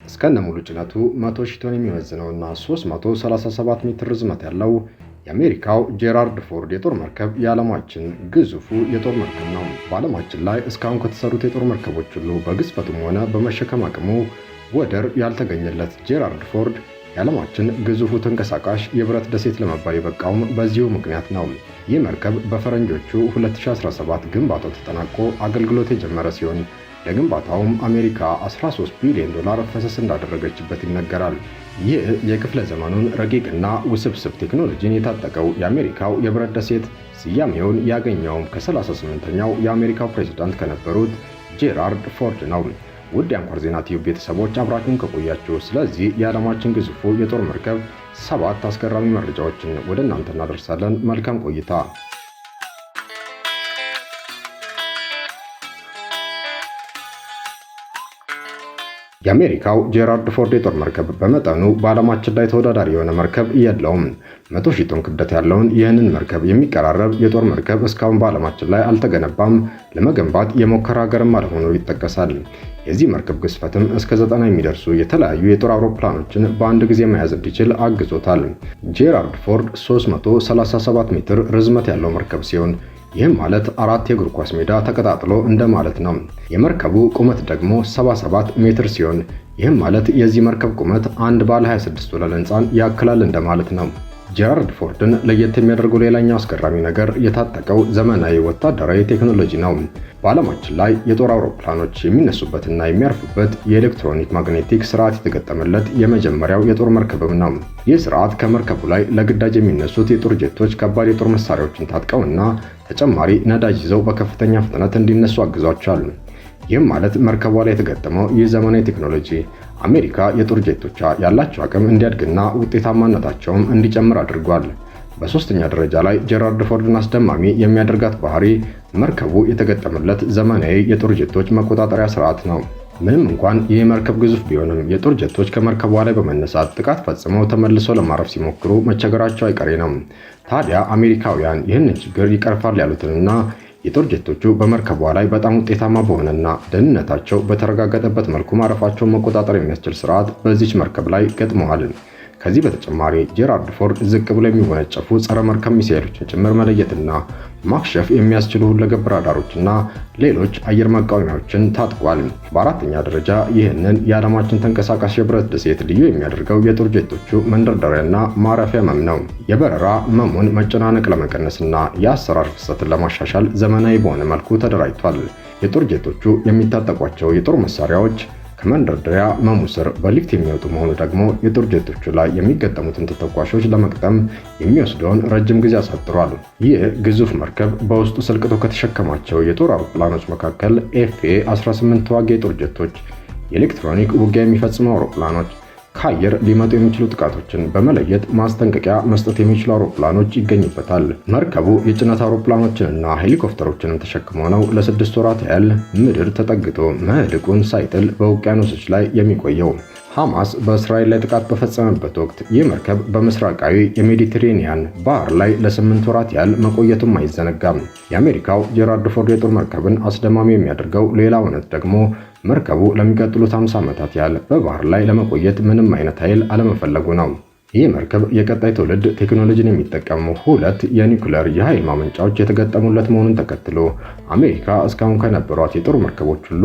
እስከነ ሙሉ ጭነቱ 100 ሺህ ቶን የሚመዝነውና 337 ሜትር ርዝመት ያለው የአሜሪካው ጄራርድ ፎርድ የጦር መርከብ የዓለማችን ግዙፉ የጦር መርከብ ነው። በዓለማችን ላይ እስካሁን ከተሰሩት የጦር መርከቦች ሁሉ በግዝፈቱም ሆነ በመሸከም አቅሙ ወደር ያልተገኘለት ጄራርድ ፎርድ የዓለማችን ግዙፉ ተንቀሳቃሽ የብረት ደሴት ለመባል የበቃውም በዚሁ ምክንያት ነው። ይህ መርከብ በፈረንጆቹ 2017 ግንባታው ተጠናቆ አገልግሎት የጀመረ ሲሆን ለግንባታውም አሜሪካ 13 ቢሊዮን ዶላር ፈሰስ እንዳደረገችበት ይነገራል። ይህ የክፍለ ዘመኑን ረቂቅና ውስብስብ ቴክኖሎጂን የታጠቀው የአሜሪካው የብረት ደሴት ስያሜውን ያገኘውም ከ38ኛው የአሜሪካው ፕሬዝዳንት ከነበሩት ጄራርድ ፎርድ ነው። ውድ የአንኳር ዜና ቲዩብ ቤተሰቦች፣ አብራችሁን ከቆያችሁ ስለዚህ የዓለማችን ግዙፉ የጦር መርከብ 7 አስገራሚ መረጃዎችን ወደ እናንተ እናደርሳለን። መልካም ቆይታ። የአሜሪካው ጄራርድ ፎርድ የጦር መርከብ በመጠኑ በዓለማችን ላይ ተወዳዳሪ የሆነ መርከብ የለውም። 100 ሺህ ቶን ክብደት ያለውን ይህንን መርከብ የሚቀራረብ የጦር መርከብ እስካሁን በዓለማችን ላይ አልተገነባም። ለመገንባት የሞከረ ሀገርም አለመሆኑ ይጠቀሳል። የዚህ መርከብ ግዝፈትም እስከ 90 የሚደርሱ የተለያዩ የጦር አውሮፕላኖችን በአንድ ጊዜ መያዝ እንዲችል አግዞታል። ጄራርድ ፎርድ 337 ሜትር ርዝመት ያለው መርከብ ሲሆን ይህም ማለት አራት የእግር ኳስ ሜዳ ተቀጣጥሎ እንደማለት ነው። የመርከቡ ቁመት ደግሞ 77 ሜትር ሲሆን ይህም ማለት የዚህ መርከብ ቁመት አንድ ባለ 26 ወለል ህንፃን ያክላል እንደማለት ነው። ጄራርድ ፎርድን ለየት የሚያደርገው ሌላኛው አስገራሚ ነገር የታጠቀው ዘመናዊ ወታደራዊ ቴክኖሎጂ ነው። በዓለማችን ላይ የጦር አውሮፕላኖች የሚነሱበትና የሚያርፉበት የኤሌክትሮኒክ ማግኔቲክ ስርዓት የተገጠመለት የመጀመሪያው የጦር መርከብም ነው። ይህ ስርዓት ከመርከቡ ላይ ለግዳጅ የሚነሱት የጦር ጀቶች ከባድ የጦር መሳሪያዎችን ታጥቀውና ተጨማሪ ነዳጅ ይዘው በከፍተኛ ፍጥነት እንዲነሱ አግዟቸዋል። ይህም ማለት መርከቧ ላይ የተገጠመው ይህ ዘመናዊ ቴክኖሎጂ አሜሪካ የጦር ጀቶቿ ያላቸው አቅም እንዲያድግና ውጤታማነታቸውም እንዲጨምር አድርጓል። በሶስተኛ ደረጃ ላይ ጄራርድ ፎርድን አስደማሚ የሚያደርጋት ባህሪ መርከቡ የተገጠመለት ዘመናዊ የጦር ጀቶች መቆጣጠሪያ ስርዓት ነው። ምንም እንኳን ይህ መርከብ ግዙፍ ቢሆንም የጦር ጀቶች ከመርከቧ ላይ በመነሳት ጥቃት ፈጽመው ተመልሰው ለማረፍ ሲሞክሩ መቸገራቸው አይቀሬ ነው። ታዲያ አሜሪካውያን ይህንን ችግር ይቀርፋል ያሉትንና የጦር ጀቶቹ በመርከቧ ላይ በጣም ውጤታማ በሆነና ደህንነታቸው በተረጋገጠበት መልኩ ማረፋቸውን መቆጣጠር የሚያስችል ስርዓት በዚች መርከብ ላይ ገጥመዋል። ከዚህ በተጨማሪ ጄራርድ ፎርድ ዝቅ ብሎ የሚወነጨፉ ጸረ መርከብ ሚሳኤሎችን ጭምር መለየትና ማክሸፍ የሚያስችሉ ሁለገብ ራዳሮችና ሌሎች አየር መቃወሚያዎችን ታጥቋል። በአራተኛ ደረጃ ይህንን የዓለማችን ተንቀሳቃሽ የብረት ደሴት ልዩ የሚያደርገው የጦር ጀቶቹ መንደርደሪያና ማረፊያ መም ነው። የበረራ መሙን መጨናነቅ ለመቀነስና የአሰራር ፍሰትን ለማሻሻል ዘመናዊ በሆነ መልኩ ተደራጅቷል። የጦር ጀቶቹ የሚታጠቋቸው የጦር መሳሪያዎች ከመንደርደሪያ መሙ ስር በሊፍት የሚወጡ መሆኑ ደግሞ የጦር ጀቶቹ ላይ የሚገጠሙትን ተተኳሾች ለመግጠም የሚወስደውን ረጅም ጊዜ አሳጥሯል። ይህ ግዙፍ መርከብ በውስጡ ሰልቅቶ ከተሸከማቸው የጦር አውሮፕላኖች መካከል ኤፍኤ 18 ተዋጊ የጦር ጀቶች፣ የኤሌክትሮኒክ ውጊያ የሚፈጽሙ አውሮፕላኖች፣ ከአየር ሊመጡ የሚችሉ ጥቃቶችን በመለየት ማስጠንቀቂያ መስጠት የሚችሉ አውሮፕላኖች ይገኙበታል። መርከቡ የጭነት አውሮፕላኖችንና ሄሊኮፕተሮችንም ተሸክሞ ነው ለ6 ወራት ያህል ምድር ተጠግቶ መልህቁን ሳይጥል በውቅያኖሶች ላይ የሚቆየው። ሐማስ በእስራኤል ላይ ጥቃት በፈጸመበት ወቅት ይህ መርከብ በምስራቃዊ የሜዲትሬኒያን ባህር ላይ ለ8 ወራት ያህል መቆየቱም አይዘነጋም። የአሜሪካው ጄራርድ ፎርድ የጦር መርከብን አስደማሚ የሚያደርገው ሌላ እውነት ደግሞ መርከቡ ለሚቀጥሉት 50 ዓመታት ያህል በባህር ላይ ለመቆየት ምንም አይነት ኃይል አለመፈለጉ ነው። ይህ መርከብ የቀጣይ ትውልድ ቴክኖሎጂን የሚጠቀሙ ሁለት የኒውክለር የኃይል ማመንጫዎች የተገጠሙለት መሆኑን ተከትሎ አሜሪካ እስካሁን ከነበሯት የጦር መርከቦች ሁሉ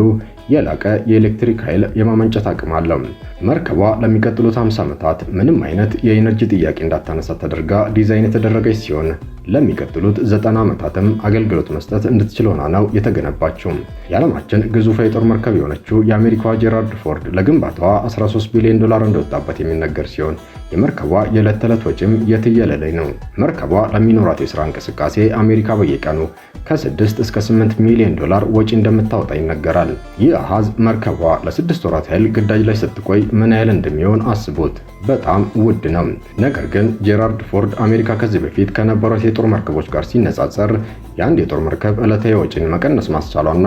የላቀ የኤሌክትሪክ ኃይል የማመንጨት አቅም አለው። መርከቧ ለሚቀጥሉት 50 ዓመታት ምንም አይነት የኢነርጂ ጥያቄ እንዳታነሳ ተደርጋ ዲዛይን የተደረገች ሲሆን ለሚቀጥሉት 90 ዓመታትም አገልግሎት መስጠት እንድትችል ሆና ነው የተገነባችው። የዓለማችን ግዙፍ የጦር መርከብ የሆነችው የአሜሪካዋ ጄራርድ ፎርድ ለግንባታዋ 13 ቢሊዮን ዶላር እንደወጣበት የሚነገር ሲሆን የመርከቧ የዕለት ተዕለት ወጪም የትየለሌ ነው። መርከቧ ለሚኖራት የሥራ እንቅስቃሴ አሜሪካ በየቀኑ ከ6 እስከ 8 ሚሊዮን ዶላር ወጪ እንደምታወጣ ይነገራል። ይህ አሃዝ መርከቧ ለ6 ወራት ያህል ግዳጅ ላይ ስትቆይ ምን ያህል እንደሚሆን አስቡት። በጣም ውድ ነው። ነገር ግን ጄራርድ ፎርድ አሜሪካ ከዚህ በፊት ከነበሯት የጦር መርከቦች ጋር ሲነጻጸር የአንድ የጦር መርከብ ዕለታዊ ወጪን መቀነስ ማስቻሏና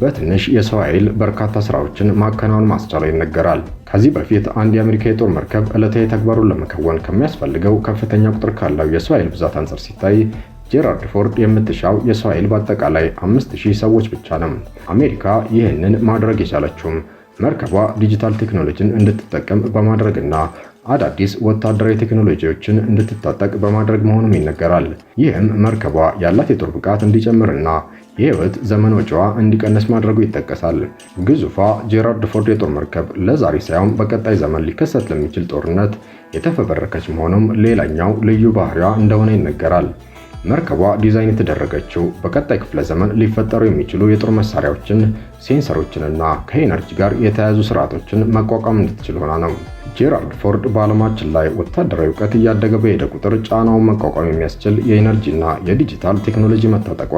በትንሽ የሰው ኃይል በርካታ ስራዎችን ማከናወን ማስቻሏ ይነገራል። ከዚህ በፊት አንድ የአሜሪካ የጦር መርከብ ዕለታዊ ተግባሩን ለመከወን ከሚያስፈልገው ከፍተኛ ቁጥር ካለው የሰው ኃይል ብዛት አንጻር ሲታይ ጄራርድ ፎርድ የምትሻው የሰው ኃይል በአጠቃላይ 5000 ሰዎች ብቻ ነው። አሜሪካ ይህንን ማድረግ የቻለችውም መርከቧ ዲጂታል ቴክኖሎጂን እንድትጠቀም በማድረግና አዳዲስ ወታደራዊ ቴክኖሎጂዎችን እንድትታጠቅ በማድረግ መሆኑም ይነገራል። ይህም መርከቧ ያላት የጦር ብቃት እንዲጨምርና የህይወት ዘመን ወጪዋ እንዲቀንስ ማድረጉ ይጠቀሳል። ግዙፏ ጄራልድ ፎርድ የጦር መርከብ ለዛሬ ሳይሆን በቀጣይ ዘመን ሊከሰት ለሚችል ጦርነት የተፈበረከች መሆኑም ሌላኛው ልዩ ባህሪዋ እንደሆነ ይነገራል። መርከቧ ዲዛይን የተደረገችው በቀጣይ ክፍለ ዘመን ሊፈጠሩ የሚችሉ የጦር መሳሪያዎችን፣ ሴንሰሮችንና ከ energy ጋር የተያያዙ ስርዓቶችን መቋቋም እንድትችል ሆና ነው። ጄራልድ ፎርድ በዓለማችን ላይ ወታደራዊ እውቀት እያደገ በሄደ ቁጥር ጫናውን መቋቋም የሚያስችል የ energy ና የዲጂታል ቴክኖሎጂ መታጠቋ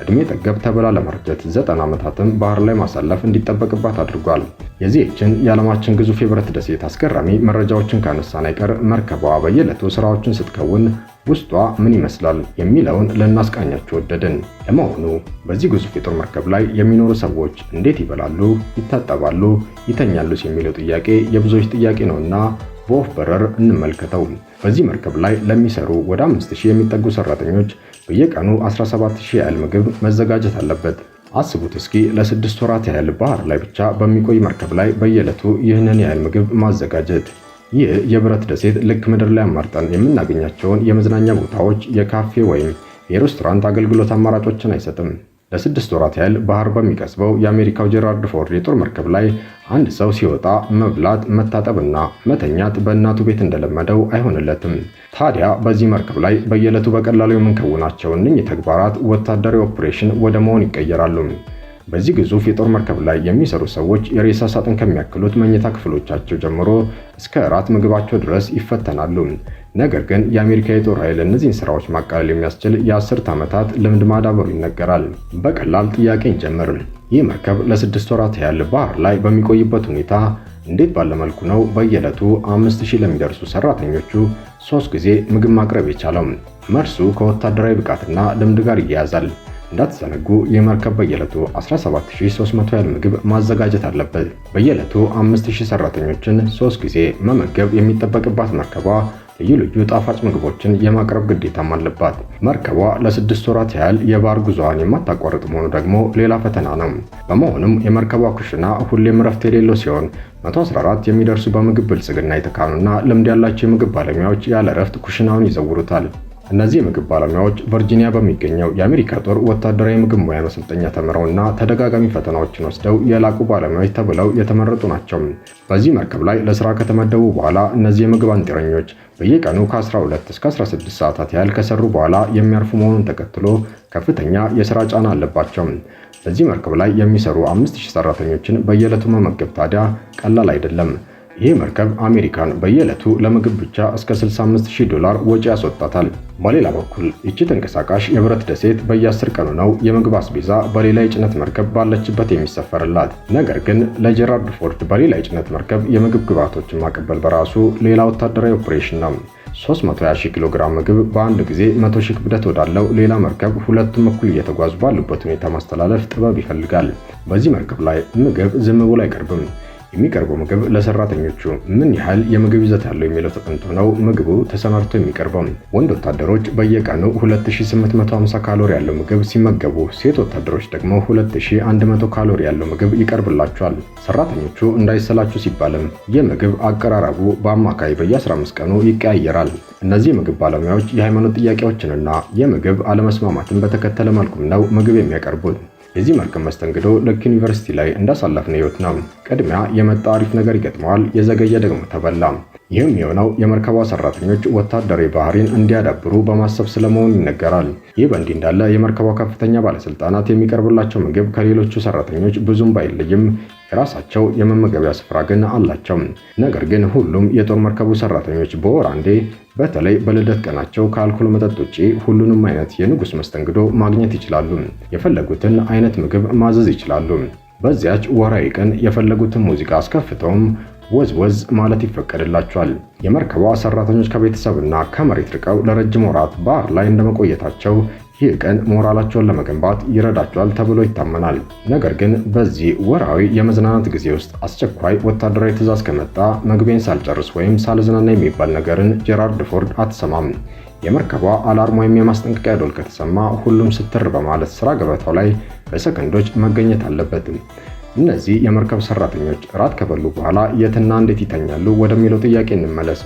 እድሜ ጠገብ ተብላ ለማርጀት 90 ዓመታትን ባህር ላይ ማሳለፍ እንዲጠበቅባት አድርጓል። የዚህችን የዓለማችን ግዙፍ የብረት ደሴት አስገራሚ መረጃዎችን ካነሳን አይቀር መርከቧ በየዕለቱ ስራዎችን ስትከውን ውስጧ ምን ይመስላል የሚለውን ልናስቃኛችሁ ወደድን። ለመሆኑ በዚህ ግዙፍ የጦር መርከብ ላይ የሚኖሩ ሰዎች እንዴት ይበላሉ፣ ይታጠባሉ፣ ይተኛሉስ የሚለው ጥያቄ የብዙዎች ጥያቄ ነውና በወፍ በረር እንመልከተው። በዚህ መርከብ ላይ ለሚሰሩ ወደ 5000 የሚጠጉ ሰራተኞች በየቀኑ 17000 ያህል ምግብ መዘጋጀት አለበት። አስቡት እስኪ፣ ለ6 ወራት ያህል ባህር ላይ ብቻ በሚቆይ መርከብ ላይ በየዕለቱ ይህንን ያህል ምግብ ማዘጋጀት። ይህ የብረት ደሴት ልክ ምድር ላይ አማርጠን የምናገኛቸውን የመዝናኛ ቦታዎች፣ የካፌ ወይም የሬስቶራንት አገልግሎት አማራጮችን አይሰጥም። ለ6 ወራት ያህል ባህር በሚቀዝፈው የአሜሪካው ጄራልድ ፎርድ የጦር መርከብ ላይ አንድ ሰው ሲወጣ መብላት፣ መታጠብና መተኛት በእናቱ ቤት እንደለመደው አይሆንለትም። ታዲያ በዚህ መርከብ ላይ በየዕለቱ በቀላሉ የምንከውናቸው እነኚህ ተግባራት ወታደራዊ ኦፕሬሽን ወደ መሆን ይቀየራሉ። በዚህ ግዙፍ የጦር መርከብ ላይ የሚሰሩ ሰዎች የሬሳ ሳጥን ከሚያክሉት መኝታ ክፍሎቻቸው ጀምሮ እስከ እራት ምግባቸው ድረስ ይፈተናሉ። ነገር ግን የአሜሪካ የጦር ኃይል እነዚህን ስራዎች ማቃለል የሚያስችል የአስርት ዓመታት ልምድ ማዳበሩ ይነገራል። በቀላል ጥያቄ እንጀምር። ይህ መርከብ ለ6 ወራት ያህል ባህር ላይ በሚቆይበት ሁኔታ እንዴት ባለ መልኩ ነው በየዕለቱ 5000 ለሚደርሱ ሰራተኞቹ ሶስት ጊዜ ምግብ ማቅረብ የቻለው? መልሱ ከወታደራዊ ብቃትና ልምድ ጋር ይያያዛል። እንዳትዘነጉ፣ ይህ መርከብ በየዕለቱ 17300 ያህል ምግብ ማዘጋጀት አለበት። በየዕለቱ 5000 ሰራተኞችን ሶስት ጊዜ መመገብ የሚጠበቅባት መርከቧ ልዩ ልዩ ጣፋጭ ምግቦችን የማቅረብ ግዴታም አለባት። መርከቧ ለ6 ወራት ያህል የባህር ጉዞዋን የማታቋርጥ መሆኑ ደግሞ ሌላ ፈተና ነው። በመሆኑም የመርከቧ ኩሽና ሁሌም እረፍት የሌለው ሲሆን 114 የሚደርሱ በምግብ ብልጽግና የተካኑና ልምድ ያላቸው የምግብ ባለሙያዎች ያለ እረፍት ኩሽናውን ይዘውሩታል። እነዚህ የምግብ ባለሙያዎች ቨርጂኒያ በሚገኘው የአሜሪካ ጦር ወታደራዊ ምግብ ሙያ መሰልጠኛ ተምረውና ተደጋጋሚ ፈተናዎችን ወስደው የላቁ ባለሙያዎች ተብለው የተመረጡ ናቸው። በዚህ መርከብ ላይ ለስራ ከተመደቡ በኋላ እነዚህ የምግብ አንጥረኞች በየቀኑ ከ12 እስከ 16 ሰዓታት ያህል ከሰሩ በኋላ የሚያርፉ መሆኑን ተከትሎ ከፍተኛ የስራ ጫና አለባቸው። በዚህ መርከብ ላይ የሚሰሩ 5000 ሰራተኞችን በየዕለቱ መመገብ ታዲያ ቀላል አይደለም። ይህ መርከብ አሜሪካን በየዕለቱ ለምግብ ብቻ እስከ 65000 ዶላር ወጪ ያስወጣታል። በሌላ በኩል ይቺ ተንቀሳቃሽ የብረት ደሴት በየ10 ቀኑ ነው የምግብ አስቤዛ በሌላ የጭነት መርከብ ባለችበት የሚሰፈርላት። ነገር ግን ለጄራልድ ፎርድ በሌላ የጭነት መርከብ የምግብ ግብዓቶችን ማቀበል በራሱ ሌላ ወታደራዊ ኦፕሬሽን ነው። 320 ኪሎ ግራም ምግብ በአንድ ጊዜ 100 ሺህ ክብደት ወዳለው ሌላ መርከብ ሁለቱም እኩል እየተጓዙ ባሉበት ሁኔታ ማስተላለፍ ጥበብ ይፈልጋል። በዚህ መርከብ ላይ ምግብ ዝም ብሎ አይቀርብም። የሚቀርበው ምግብ ለሰራተኞቹ ምን ያህል የምግብ ይዘት ያለው የሚለው ተጠንቶ ነው ምግቡ ተሰናድቶ የሚቀርበው። ወንድ ወታደሮች በየቀኑ 2850 ካሎሪ ያለው ምግብ ሲመገቡ፣ ሴት ወታደሮች ደግሞ 2100 ካሎሪ ያለው ምግብ ይቀርብላቸዋል። ሰራተኞቹ እንዳይሰላቹ ሲባልም የምግብ አቀራረቡ በአማካይ በየ15 ቀኑ ይቀያየራል። እነዚህ የምግብ ባለሙያዎች የሃይማኖት ጥያቄዎችንና የምግብ አለመስማማትን በተከተለ መልኩም ነው ምግብ የሚያቀርቡት። የዚህ መርከብ መስተንግዶ ልክ ዩኒቨርሲቲ ላይ እንዳሳለፍነው ህይወት ነው። ቅድሚያ የመጣ አሪፍ ነገር ይገጥመዋል፣ የዘገየ ደግሞ ተበላ። ይህም የሆነው የመርከቧ ሰራተኞች ወታደራዊ ባህሪን እንዲያዳብሩ በማሰብ ስለመሆኑ ይነገራል። ይህ በእንዲህ እንዳለ የመርከቧ ከፍተኛ ባለስልጣናት የሚቀርብላቸው ምግብ ከሌሎቹ ሰራተኞች ብዙም ባይለይም የራሳቸው የመመገቢያ ስፍራ ግን አላቸው። ነገር ግን ሁሉም የጦር መርከቡ ሰራተኞች በወር አንዴ በተለይ በልደት ቀናቸው ከአልኮል መጠጥ ውጪ ሁሉንም አይነት የንጉሥ መስተንግዶ ማግኘት ይችላሉ። የፈለጉትን አይነት ምግብ ማዘዝ ይችላሉ። በዚያች ወራዊ ቀን የፈለጉትን ሙዚቃ አስከፍተውም ወዝ ወዝ ማለት ይፈቀድላቸዋል። የመርከቧ ሰራተኞች ከቤተሰብና ከመሬት ርቀው ለረጅም ወራት ባህር ላይ እንደመቆየታቸው ይህ ቀን ሞራላቸውን ለመገንባት ይረዳቸዋል ተብሎ ይታመናል። ነገር ግን በዚህ ወራዊ የመዝናናት ጊዜ ውስጥ አስቸኳይ ወታደራዊ ትዕዛዝ ከመጣ ምግቤን ሳልጨርስ ወይም ሳልዝናና የሚባል ነገርን ጄራርድ ፎርድ አትሰማም። የመርከቧ alarm ወይም የማስጠንቀቂያ ደወል ከተሰማ ሁሉም ስትር በማለት ስራ ገበታው ላይ በሰከንዶች መገኘት አለበት። እነዚህ የመርከብ ሰራተኞች እራት ከበሉ በኋላ የትና እንዴት ይተኛሉ ወደሚለው ጥያቄ እንመለስ።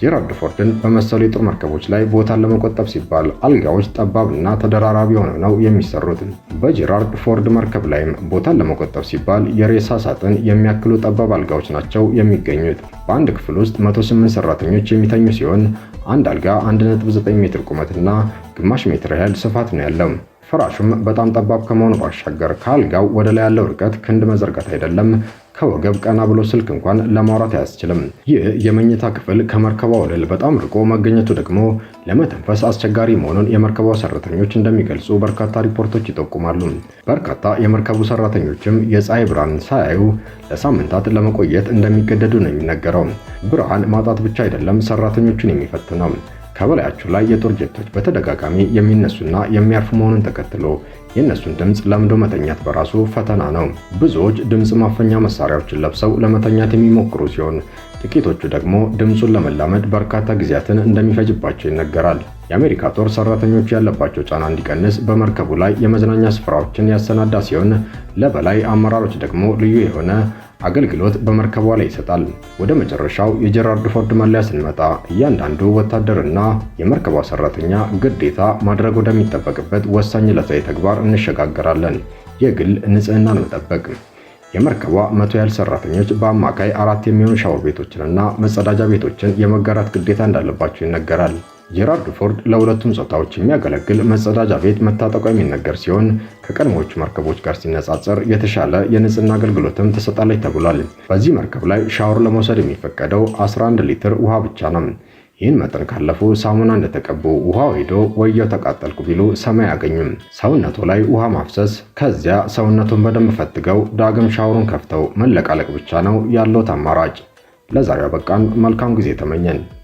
ጄራልድ ፎርድን በመሰሉ የጦር መርከቦች ላይ ቦታን ለመቆጠብ ሲባል አልጋዎች ጠባብና ተደራራቢ ሆነው ነው የሚሰሩት። በጄራልድ ፎርድ መርከብ ላይም ቦታን ለመቆጠብ ሲባል የሬሳ ሳጥን የሚያክሉ ጠባብ አልጋዎች ናቸው የሚገኙት። በአንድ ክፍል ውስጥ 108 ሰራተኞች የሚተኙ ሲሆን አንድ አልጋ 1.9 ሜትር ቁመትና ግማሽ ሜትር ያህል ስፋት ነው ያለው። ፍራሹም በጣም ጠባብ ከመሆኑ ባሻገር ከአልጋው ወደ ላይ ያለው ርቀት ክንድ መዘርጋት አይደለም፣ ከወገብ ቀና ብሎ ስልክ እንኳን ለማውራት አያስችልም። ይህ የመኝታ ክፍል ከመርከቧ ወለል በጣም ርቆ መገኘቱ ደግሞ ለመተንፈስ አስቸጋሪ መሆኑን የመርከቧ ሰራተኞች እንደሚገልጹ በርካታ ሪፖርቶች ይጠቁማሉ። በርካታ የመርከቡ ሰራተኞችም የፀሐይ ብርሃን ሳያዩ ለሳምንታት ለመቆየት እንደሚገደዱ ነው የሚነገረው። ብርሃን ማጣት ብቻ አይደለም ሰራተኞቹን የሚፈትነው። ከበላያቸው ላይ የጦር ጀቶች በተደጋጋሚ የሚነሱና የሚያርፉ መሆኑን ተከትሎ የእነሱን ድምፅ ለምዶ መተኛት በራሱ ፈተና ነው። ብዙዎች ድምፅ ማፈኛ መሳሪያዎችን ለብሰው ለመተኛት የሚሞክሩ ሲሆን፣ ጥቂቶቹ ደግሞ ድምፁን ለመላመድ በርካታ ጊዜያትን እንደሚፈጅባቸው ይነገራል። የአሜሪካ ጦር ሰራተኞቹ ያለባቸው ጫና እንዲቀንስ በመርከቡ ላይ የመዝናኛ ስፍራዎችን ያሰናዳ ሲሆን፣ ለበላይ አመራሮች ደግሞ ልዩ የሆነ አገልግሎት በመርከቧ ላይ ይሰጣል። ወደ መጨረሻው የጀራርድ ፎርድ መለያ ስንመጣ እያንዳንዱ ወታደርና የመርከቧ ሰራተኛ ግዴታ ማድረግ ወደሚጠበቅበት ወሳኝ ዕለታዊ ተግባር እንሸጋገራለን። የግል ንጽህናን መጠበቅ። የመርከቧ 100 ያህል ሰራተኞች በአማካይ 4 የሚሆኑ ሻወር ቤቶችንና መጸዳጃ ቤቶችን የመጋራት ግዴታ እንዳለባቸው ይነገራል። ጄራልድ ፎርድ ለሁለቱም ጾታዎች የሚያገለግል መጸዳጃ ቤት መታጠቋ የሚነገር ሲሆን፣ ከቀድሞዎቹ መርከቦች ጋር ሲነጻጸር የተሻለ የንጽህና አገልግሎትም ትሰጣለች ተብሏል። በዚህ መርከብ ላይ ሻወር ለመውሰድ የሚፈቀደው 11 ሊትር ውሃ ብቻ ነው። ይህን መጠን ካለፉ ሳሙና እንደተቀቡ ውሃው ሄዶ ወየው ተቃጠልኩ ቢሉ ሰማይ አያገኙም። ሰውነቱ ላይ ውሃ ማፍሰስ፣ ከዚያ ሰውነቱን በደንብ ፈትገው ዳግም ሻወሩን ከፍተው መለቃለቅ ብቻ ነው ያለው አማራጭ። ለዛሬው በቃን። መልካም ጊዜ ተመኘን።